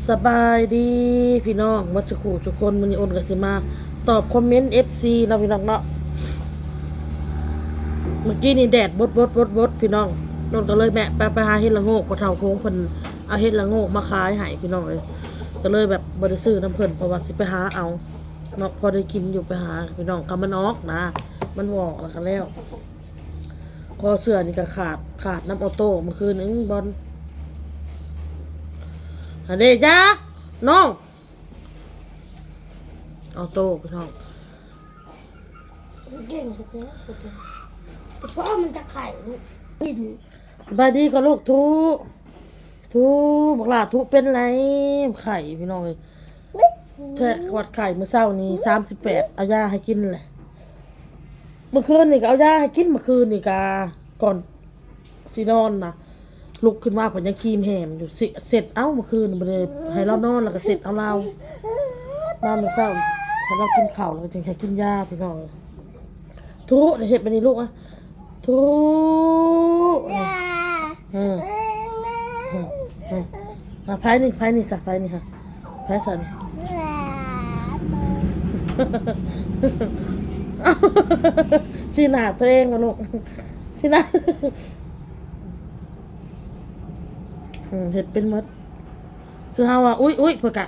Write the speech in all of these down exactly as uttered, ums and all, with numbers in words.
สบายดีพี่น้องหมดสุขุทุกคน มื้อนี้อ้นก็สิมาตอบคอมเมนต์ เอฟซี เนาะพี่น้องเนาะ เมื่อกี้นี่แดดบดบดบดบดพี่น้อง อ้นก็เลยแมะไปไปหาเห็ดละโงก พ่อเฒ่าโค้งเพิ่นเอาเห็ดละโงกมาขายให้พี่น้องเอ้ย ก็เลยแบบบ่ได้ซื้อนำเพิ่น เพราะว่าสิไปหาเอาเนาะ พอได้กินอยู่ ไปหาพี่น้อง คำมันออกนะ มันบ่ออกแล้วก็แล้ว คอเสื้อนี่ก็ขาด ขาดนำออโต้เมื่อคืนนี้ อื้อบอล อันนี้จ้า น้อง ออโต้พี่น้อง เก่งสุดเลย เพราะมันจะไข่กิน สบายดีก็ลูก ทุ ทุ บักหล่าทุเป็นไร ไข่พี่น้องเอ้ย แทะวัดไข่มื้อเช้านี้ สามสิบแปด เอายาให้กินเลย เมื่อคืนนี่ก็เอายาให้กิน เมื่อคืนนี่ก็ก่อนสินอนนะ ลุกขึ้นมาเพิ่นยังครีมแหมอยู่ สิ เสร็จ เอ้า เมื่อคืนบ่ได้ให้เรานอน แล้วก็เสร็จเอาเรา มามื้อเช้าให้เรากินข้าว แล้วก็จึงให้กินยาพี่น้อง ทุ เฮ็ดแบบนี้ลูกอะ ทุ เออ เออ เออ อ่ะ ไผนี่ ไผนี่ซะ ไผนี่ฮะ ไผซะนี่ สีหน้าตัวเองวะลูก สีหน้า อืม เฮ็ดเป็นหมด คือเฮาว่า อุ๊ย อุ๊ย เพิ่นกะ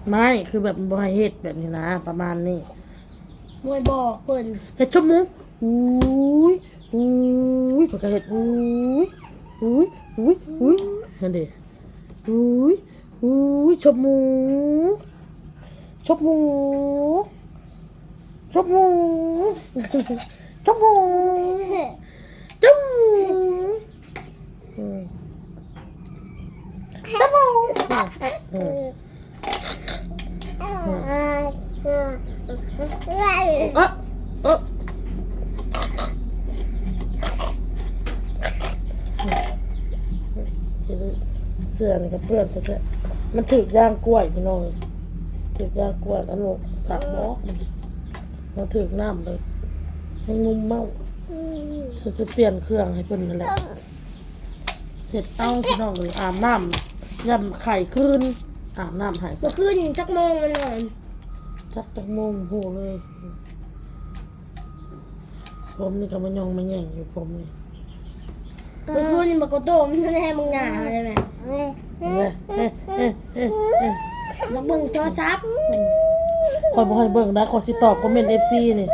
ไม่ คือแบบบ่ให้เฮ็ดแบบนี้นะ ประมาณนี้ มวยบอกเพิ่น เฮ็ดชมหมู อุ้ย อุ้ย เพิ่นกะเฮ็ด อุ้ย อุ้ย อุ้ย อุ้ย นั่นเด้ อุ้ย อุ้ย ชมหมู ชมหมู ชมหมู ชมหมู จุ๊บ อืม ตะโม อืม เอ๊ะ เอ๊ะ เสื้อนี่ก็เปื้อนแท้ๆ มันถืกยางกล้วยพี่น้อง ถืกยางกล้วย อันนี้สักบ่ มันถืกน้ำเลย ให้งุ่มเมา คือสิเปลี่ยนเครื่องให้เพิ่นนั่นแหละ เสร็จเอาพี่น้องเอ้ย อาบน้ำ ย่ำไข่คืน อาบน้ำให้ เมื่อคืนจักโมงมันนอน จักจักโมงโหเลย ผมนี่ก็มายองมาแย่งอยู่ผมนี่ เมื่อคืนนี่บักโกโต้มันแน่มึงหนาเลยแม่ เอ๊ะ เอ๊ะ เอ๊ะ เอ๊ะ เอ๊ะ แล้วเบิ่งโทรศัพท์ ข้อยบ่ให้เบิ่งนะ ข้อยสิตอบคอมเมนต์ เอฟซี นี่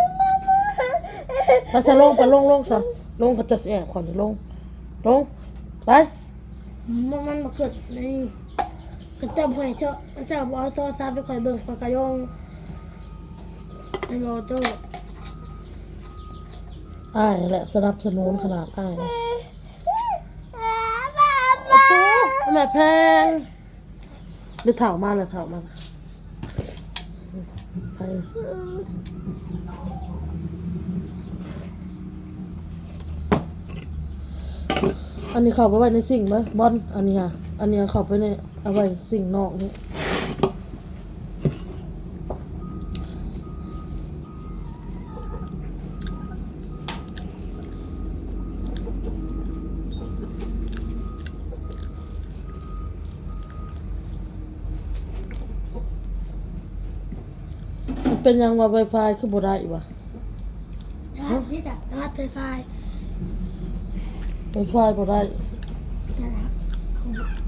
ไปซะ ลง ไป ลง ลงซะ ลง เขาเจ้าสิแอบข้อยนี่ ลง ลง ไป มัน มันบ่เกิดนี่ เขาเจ้าบ่ให้เจ้า เขาเจ้าบ่เอาโทรศัพท์ไปข้อยเบิ่ง ข้อยก็ลง มันบ่โต้ อ้ายแหละสนับสนุนขนาดอ้ายนะ โอ้โห แม่แพง ไม่เฒ่ามาแล้ว เฒ่ามา ไป อันนี้เข้าไปไว้ในซิงค์ไหมบอล อันนี้ค่ะ อันนี้เข้าไปใน เอาไว้ซิงค์นอกนี่ มันเป็นหยังว่า Wi-Fi คือบ่ได้วะ รหัสที่จะรหัส Wi-Fi Wi-Fi บ่ได้ แต่ละ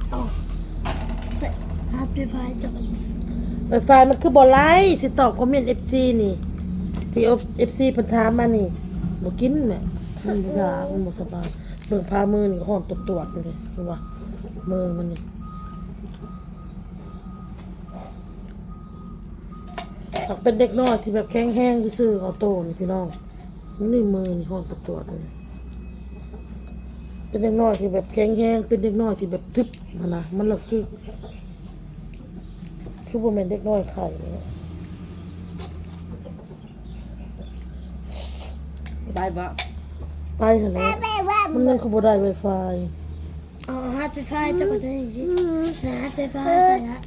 เอา รหัส Wi-Fi จะไป Wi-Fi มันคือบ่ไล่ สิตอบคอมเมนต์ เอฟซี นี่ ที่ เอฟซี เพิ่นถามมานี่ บ่กินแหละ มันบ่อยาก มันบ่สบาย เบิ่งพามือนี่ก็ฮ้อนตวดๆอยู่เลย คือว่า มือมันนี่ หากเป็นเด็กน้อยที่แบบแข็งแรงซื่อๆ เอาโตนี่พี่น้อง มันนี่มือนี่ฮ้อนตวดๆเลย เป็นเด็กน้อยที่แบบแข็งแรง เป็นเด็กน้อยที่แบบทึบหั้นนะ มันละคือ คือบ่แม่นเด็กน้อยไข่เนี่ย ได้บ่ ไปหั่นแหละ มันยังคือบ่ได้ Wi-Fi อ๋อ รหัส Wi-Fi เจ้าก็ได้ยิน รหัส Wi-Fi ใส่ละ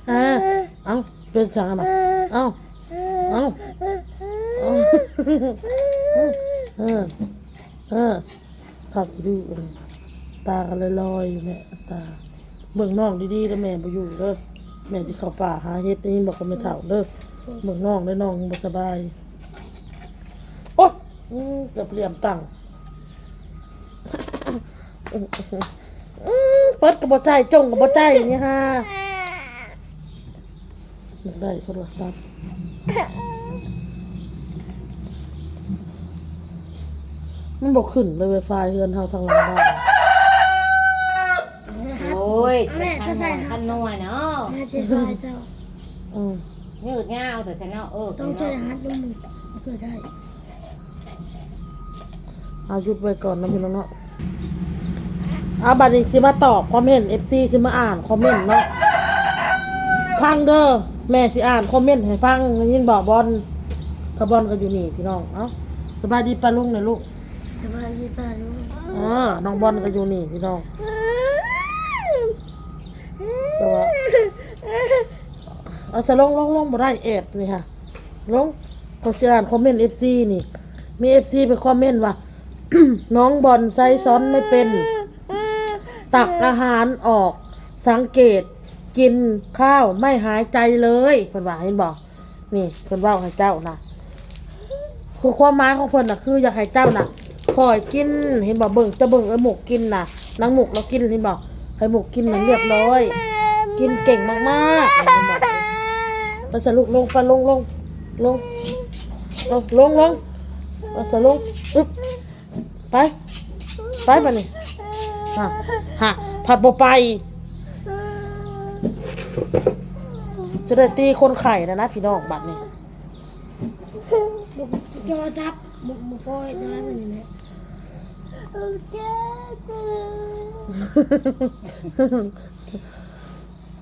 อ่า เอ้า เป็นสังอะนะ เอ้า เอ้า เอ้า เออ เออ ไผ ตาขี้ดื้อ ตาก็ลอยๆอยู่แม่ ตา เบิ่งน้องดีๆเด้อ แม่บ่อยู่เด้อ แม่สิเข้าป่าหาเห็ด ได้ยินบ่ กับแม่เฒ่าเด้อ เบิ่งน้องเด้อ น้องบ่สบาย โอ๊ย อืม เกือบเหลี่ยมตัง อืม เปิดก็บ่ใช่ จ้องก็บ่ใช่นี่ฮะ อยากได้โทรศัพท์ มันบ่ขึ้นเลย ไวไฟเฮือนเฮาทางหลังบ้าน โอ้ย แม่ก็ใส่ ขั้นหน่วยเนาะ แม่จะใส่เจ้า อืม ยืดยาวแต่เนาะเออ ต้องใช้ฮัดลงมือเพื่อได้ เอาหยุดไว้ก่อนนะพี่น้องเนาะ เอาบัดนี้สิมาตอบคอมเมนต์ เอฟซี สิมาอ่านคอมเมนต์เนาะ ฟังเด้อ แม่สิอ่านคอมเมนต์ให้ฟัง ได้ยินบ่ บอล ถ้าบอลก็อยู่นี่พี่น้อง เอ้า สบายดีป้าลุงหน่อยลูก สบายดีป้าลุง เออ น้องบอลก็อยู่นี่พี่น้อง แต่ว่า เอาสะลงลงลงบ่ได้ แอบนี่ค่ะ ลง เขาสิอ่านคอมเมนต์ เอฟซี นี่ มี เอฟซี ไปคอมเมนต์ว่า น้องบอลไซซ้อนไม่เป็น ตักอาหารออก สังเกต กินข้าวไม่หายใจเลย เพิ่นว่า เห็นบ่ นี่ เพิ่นเว้าให้เจ้านะ คือความหมายของเพิ่นน่ะ คืออยากให้เจ้าน่ะ คอยกิน เห็นบ่ เบิ่ง จะเบิ่งเอ้ยหมกกินน่ะ นางหมกเรากิน เห็นบ่ ให้หมกกินน่ะเรียบร้อย กินเก่งมากๆ เห็นบ่ ไปสะลุกลง ไปลง ลง ลง เอาลง ลง เอาสะลง อึ๊บ ไป ไปบัดนี้ ฮะ ฮะ ผัดบ่ไป จะได้ตีคนไข้นะนะพี่น้องบัดนี้ โทรศัพท์บุกบุกโอยน้อยมันนี่แหละ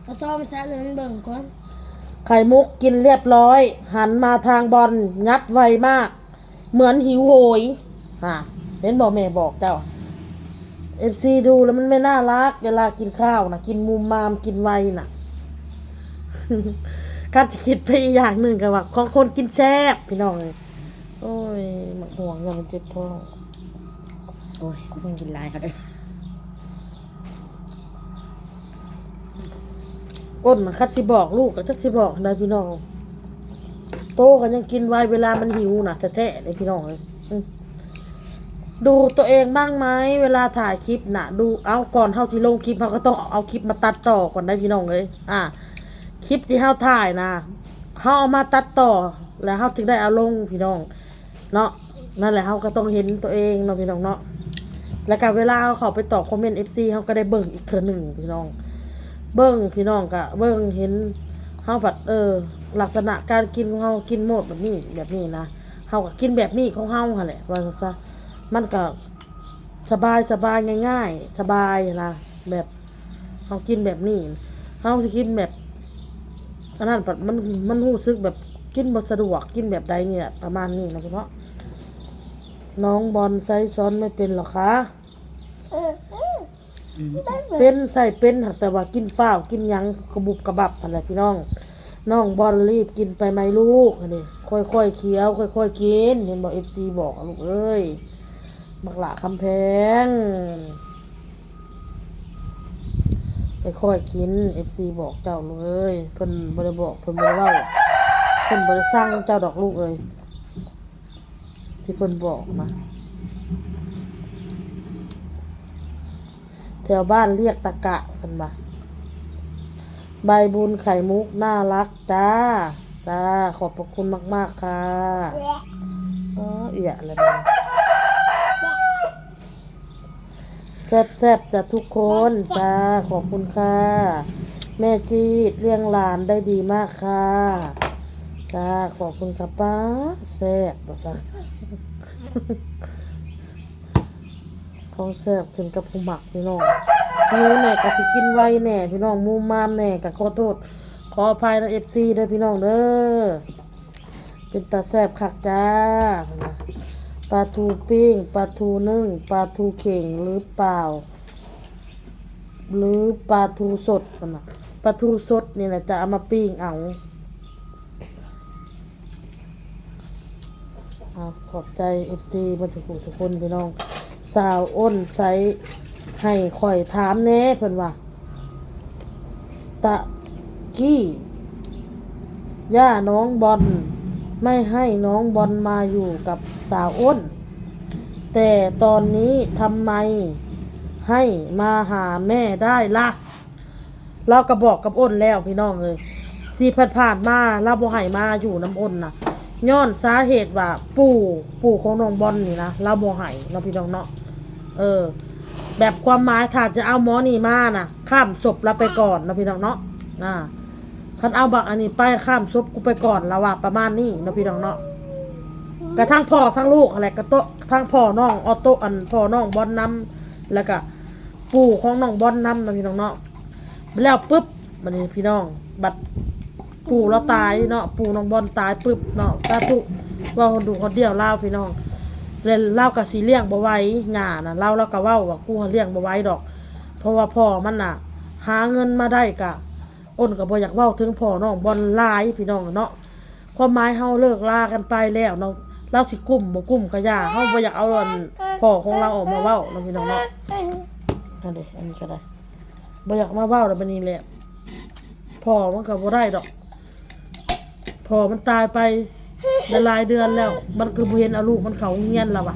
เอาซ่อมซะเลยมันเบิ่งก่อน ไข่มุกกินเรียบร้อย หันมาทางบอล งับไวมาก เหมือนหิวโหย ฮะ เห็นบ่แม่บอกเจ้า เอฟซี ดูแล้วมันไม่น่ารัก เวลากินข้าวนะ กินมุมมาม กินไวน่ะ ก็จะคิดไปอีกอย่างหนึ่งก็ว่า ของคนกินแซ่บพี่น้องเอ้ย โอ้ยหมากม่วงเนี่ยมันเจ็บท้อง โอ้ยมันกินหลายเขาเด้อ อ้นน่ะคัดสิบอกลูกก็จักสิบอกได้พี่น้อง โตก็ยังกินไวเวลามันหิวน่ะแท้ๆเลยพี่น้องเอ้ย อืม ดูตัวเองบ้างไหมเวลาถ่ายคลิปน่ะ ดู เอาก่อนเฮาสิลงคลิปเฮาก็ต้องเอาคลิปมาตัดต่อก่อนได้พี่น้องเอ้ย อ่า คลิปที่เฮาถ่ายนะ เฮาเอามาตัดต่อ แล้วเฮาถึงได้เอาลงพี่น้อง เนาะ นั่นแหละเฮาก็ต้องเห็นตัวเองเนาะพี่น้องเนาะ แล้วก็เวลาเฮาเข้าไปตอบคอมเมนต์ เอฟซี เฮาก็ได้เบิ่งอีกเทื่อหนึ่งพี่น้อง เบิ่งพี่น้องก็เบิ่งเห็น เฮาผัด เออ ลักษณะการกินของเฮากินโหมดแบบนี้ แบบนี้นะ เฮาก็กินแบบนี้ของเฮาหั่นแหละ ว่าซะ มันก็สบาย สบายง่ายๆ สบายนะ แบบเฮากินแบบนี้ เฮาสิกินแบบ อันนั้นปัดมัน มันรู้สึกแบบกินบ่สะดวก กินแบบใดเนี่ย ประมาณนี้นะพี่เนาะ น้องบอลไซซ้อนไม่เป็นหรอคะ อืม เป็นใส่เป็นหากแต่ว่ากินฟ้าวกินหยังกระบุบกระบับหั่นแหละพี่น้อง น้องบอลรีบกินไปไหมลูก อันนี้ ค่อยๆเคี้ยว ค่อยๆกิน เห็นบ่ เอฟซี บอกอะลูกเอ้ย บักหล่าคำแพง ค่อยๆกิน เอฟซี บอกเจ้าลูกเอ้ย เพิ่นบ่ได้บอก เพิ่นบ่ได้เว้า เพิ่นบ่ได้สั่งเจ้าดอกลูกเอ้ย ที่เพิ่นบอกนะ แถวบ้านเรียกตะกะเพิ่นว่า ใบบุญไข่มุกน่ารักจ้า จ้า ขอบพระคุณมากๆค่ะ เออ เอียะแล้วนะ แซ่บๆจ้ะทุกคน จ้า ขอบคุณค่ะ แม่จีดเลี้ยงหลานได้ดีมากค่ะ จ้า ขอบคุณค่ะ ป้า แซ่บ ว่าซั่น ของแซ่บขึ้นกับผู้มักพี่น้อง หิวแน่ก็สิกินไวแน่พี่น้อง มุมมามแน่ก็ขอโทษ ขออภัยนะ เอฟซี เด้อพี่น้องเด้อ เป็นตาแซ่บคักจ้า ปลาทูปิ้ง ปลาทูนึ่ง ปลาทูเข็งหรือเปล่า หรือปลาทูสดหั่นน่ะ ปลาทูสดนี่แหละจะเอามาปิ้งเอา อ่ะ ขอบใจ เอฟซี เบิดทุกผู้ทุกคนพี่น้อง แ สาวอ้นใช้ให้ข่อยถามแหน่เพิ่นว่า ตะกี้ย่าน้องบอลไม่ให้น้องบอลมาอยู่กับสาวอ้น แต่ตอนนี้ทำไมให้มาหาแม่ได้ล่ะ ลาวก็บอกกับอ้นแล้วพี่น้องเอ้ย ที่ผ่านๆมาลาวบ่ให้มาอยู่นำอ้นน่ะ ย้อนสาเหตุว่าปู่ ปู่ของน้องบอลนี่นะ ลาวบ่ให้เนาะพี่น้องเนาะ เออ แบบความหมายถ้าจะเอาหมอนี่มาน่ะ ข้ามศพลาวไปก่อนเนาะพี่น้องเนาะ อ่า คันเอาบักอันนี้ไปข้ามศพกูไปก่อน ลาวว่าประมาณนี้เนาะพี่น้องเนาะ กะทั้งพ่อทั้งลูกหั้นแหละ กะโตะทั้งพ่อน้องออโต้ อันพ่อน้องบอลนำ แล้วกะปู่ของน้องบอลนำเนาะพี่น้องเนาะ แล้วปึ๊บ บัดนี้พี่น้อง บัดปู่ลาวตายเนาะ ปู่น้องบอลตายปึ๊บเนาะ สาธุ เว้าคนดูคนเดียวลาวพี่น้อง แล้วลาวก็สิเลี้ยงบ่ไหว ย่าน่ะ ลาว ลาวก็เว้าว่า กูเลี้ยงบ่ไหวดอก เพราะว่าพ่อมันน่ะ หาเงินมาได้กะ อ้นก็บ่อยากเว้าถึงพ่อน้องบอลหลายพี่น้องเนาะ ความหมายเฮาเลิกลากันไปแล้วเนาะ ลาวสิกุ้มบ่กุ้มก็อย่า เฮาบ่อยากเอาอันพ่อของลาวออกมาเว้าเนาะพี่น้องเนาะ นั่นเด้ อันนี้ก็ได้ บ่อยากมาเว้าแล้วบัดนี้แหละ พ่อมันก็บ่ได้ดอก พ่อมันตายไปได้หลายเดือนแล้ว มันคือบ่เห็นเอาลูกมันเข้าโรงเรียน ลาวว่า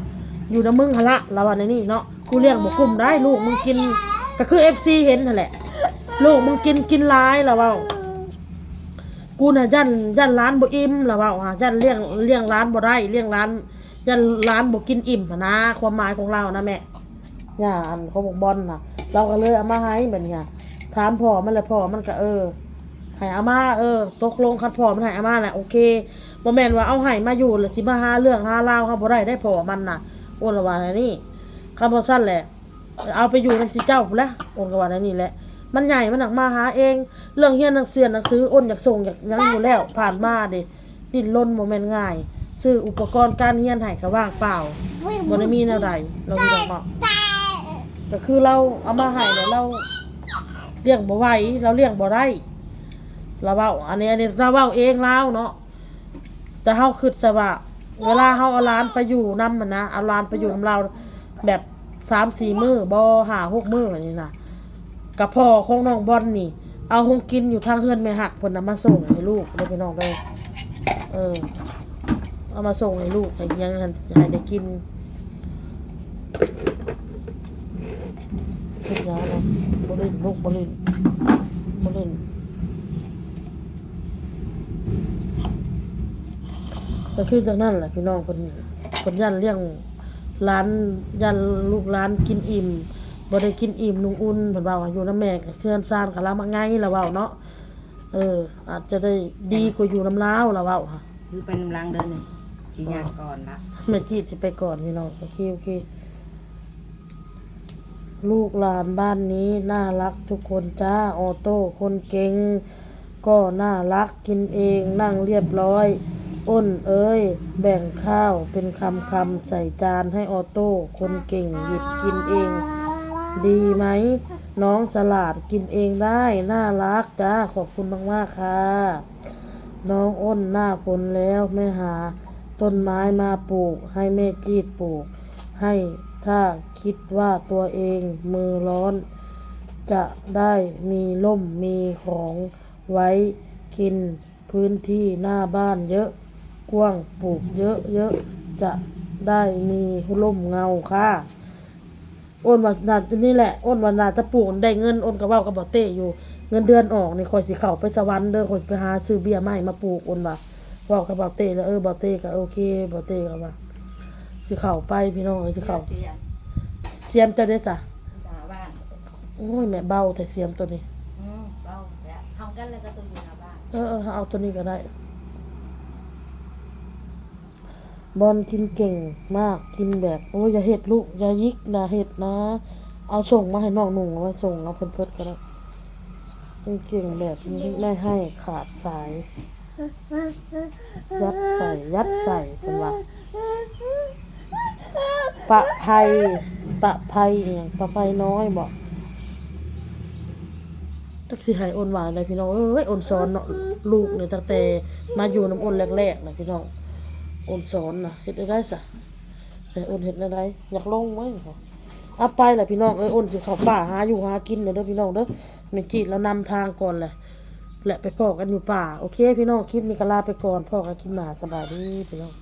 อยู่นำมึงหั่นละ ลาวว่าแนวนี้เนาะ กูเลี้ยงบ่กุ้มได้ ลูกมึงกิน ก็คือเอฟซีเห็นหั่นแหละ ลูกมึงกิน กินหลาย ลาวเว้า กูน่ะย้าน ย้านหลานบ่อิ่ม ลาวเว้า อ่า ย้านเลี้ยง เลี้ยงหลานบ่ได้ เลี้ยงหลาน ย้านหลานบ่กินอิ่มหั้นนะ ความหมายของลาวนะแม่ ย่าอันของบักบอลน่ะ ลาวก็เลยเอามาให้บัดนี้ ถามพ่อมันแล้ว พ่อมันก็ เออ ให้เอามา เออ ตกลง คันพ่อมันให้เอามาน่ะ โอเค บ่แม่นว่าเอาให้มาอยู่แล้วสิมาหาเรื่องหาราวเฮาบ่ได้เด้ พ่อมันน่ะ อ้นละว่าแนวนี้ คันบ่ซั้นแหละ เอาไปอยู่นำสิเจ้าพู้นแหละ อ้นก็ว่าแนวนี้แหละ มันใหญ่มันหนักมาหาเอง เรื่องเรียนหนังเสือหนังสือ อ้นอยากส่งอยากหยังอยู่แล้ว ผ่านมาเด้ ดิ้นรนบ่แม่นง่าย ซื้ออุปกรณ์การเรียนให้ก็ว่างเปล่า บ่ได้มีแนวใด ลาวพี่น้องเนาะ ก็คือลาวเอามาให้แล้วลาวเลี้ยงบ่ไหว ลาวเลี้ยงบ่ได้ ลาวเว้า อันนี้ อันนี้ลาวเว้าเองลาวเนาะ แต่เฮาคิดซะว่า เวลาเฮาเอาหลานไปอยู่นำหั้นนะ เอาหลานไปอยู่นำลาว แบบสามสี่มื้อบ่ ห้าหกมื้อนี่นะ กะพ่อของน้องบอลนี่ เอาของกินอยู่ทางเฮือนแม่ฮักเพิ่นน่ะมาส่งให้ลูกเด้อพี่น้องเด้อ เออ เอามาส่งให้ลูกให้หยังให้ได้กิน คิดหยังเนาะ บ่เล่นลูก บ่เล่น บ่เล่น ก็คือจั่งนั้นแหละพี่น้อง เพิ่น เพิ่นย้านเลี้ยงหลาน ย้านลูกหลานกินอิ่ม บ่ได้กินอิ่มนุ่งอุ่น เพิ่นเว้า อยู่นำแม่ก็เฮือนซานก็ลำบากไง ลาวเว้าเนาะ เออ อาจจะได้ดีกว่าอยู่นำลาว ลาวเว้า คือไปนำหลังเด้อนี่ สิย่างก่อนละ แม่จีดสิไปก่อนพี่น้อง โอเค โอเค ลูกหลานบ้านนี้น่ารักทุกคนจ้า ออโต้คนเก่งก็น่ารัก กินเองนั่งเรียบร้อย อ้นเอ้ย แบ่งข้าวเป็นคำๆ ใส่จานให้ออโต้คนเก่งหยิบกินเอง ดีไหม น้องฉลาดกินเองได้ น่ารักจ้า ขอบคุณมากๆค่ะ น้องอ้นหน้าฝนแล้ว แม่หาต้นไม้มาปลูก ให้แม่จีดปลูกให้ ถ้าคิดว่าตัวเองมือร้อน จะได้มีร่มมีของไว้กิน พื้นที่หน้าบ้านเยอะกว้าง ปลูกเยอะๆ จะได้มีร่มเงาค่ะ อ้นว่าน่าจะนี่แหละ อ้นว่าน่าจะปลูกได้เงิน อ้นก็เว้ากับบ่าวเต้อยู่ เงินเดือนออกนี่ข้อยสิเข้าไปสวรรค์เด้อ ข้อยสิไปหาซื้อเบี้ยไม้มาปลูก อ้นว่า เว้ากับบ่าวเต้แล้ว เออ บ่าวเต้ก็โอเค บ่าวเต้ก็ว่า สิเข้าไปพี่น้องเอ้ย สิเข้า เสียม เสียมเจ้าเด้ซะ หน้าบ้าน โอ้ย แม่เบาแท้เสียมตัวนี้ อืม เบาแล้ว เท่ากันเลยกับตัวอยู่หน้าบ้าน เออ เออ เอาตัวนี้ก็ได้ บอลกินเก่งมาก กินแบบ โอ้ย อย่าเฮ็ดลูก อย่าหยิก อย่าเฮ็ดนะ เอาส่งมาให้น้องนุ่ง เอาไว้ส่ง เอาแพมเพิร์สก็ได้ กินเก่งแบบนี้ไม่ให้ขาดสาย ยัดใส่ ยัดใส่ เพิ่นว่า ประไพ ประไพอีหยัง ประไพน้อยบ่ จักสิให้อ้นว่าไดพี่น้องเอ้ย อ้นสอนเนาะ ลูกนี่ตั้งแต่มาอยู่นำอ้นแรกๆ นะพี่น้อง อ้นสอนนะ เฮ็ดได้ไดซะ แต่อ้นเฮ็ดได้ได อยากลงเว้ย เอาไปแหละพี่น้องเอ้ย อ้นสิเข้าป่าหาอยู่หากินเด้อพี่น้องเด้อ แม่จีดแล้วนำทางก่อนแหละ และไปพ้อกันอยู่ป่า โอเคพี่น้อง คลิปนี้ก็ลาไปก่อน พ้อกันคลิปหน้า สบายดีพี่น้อง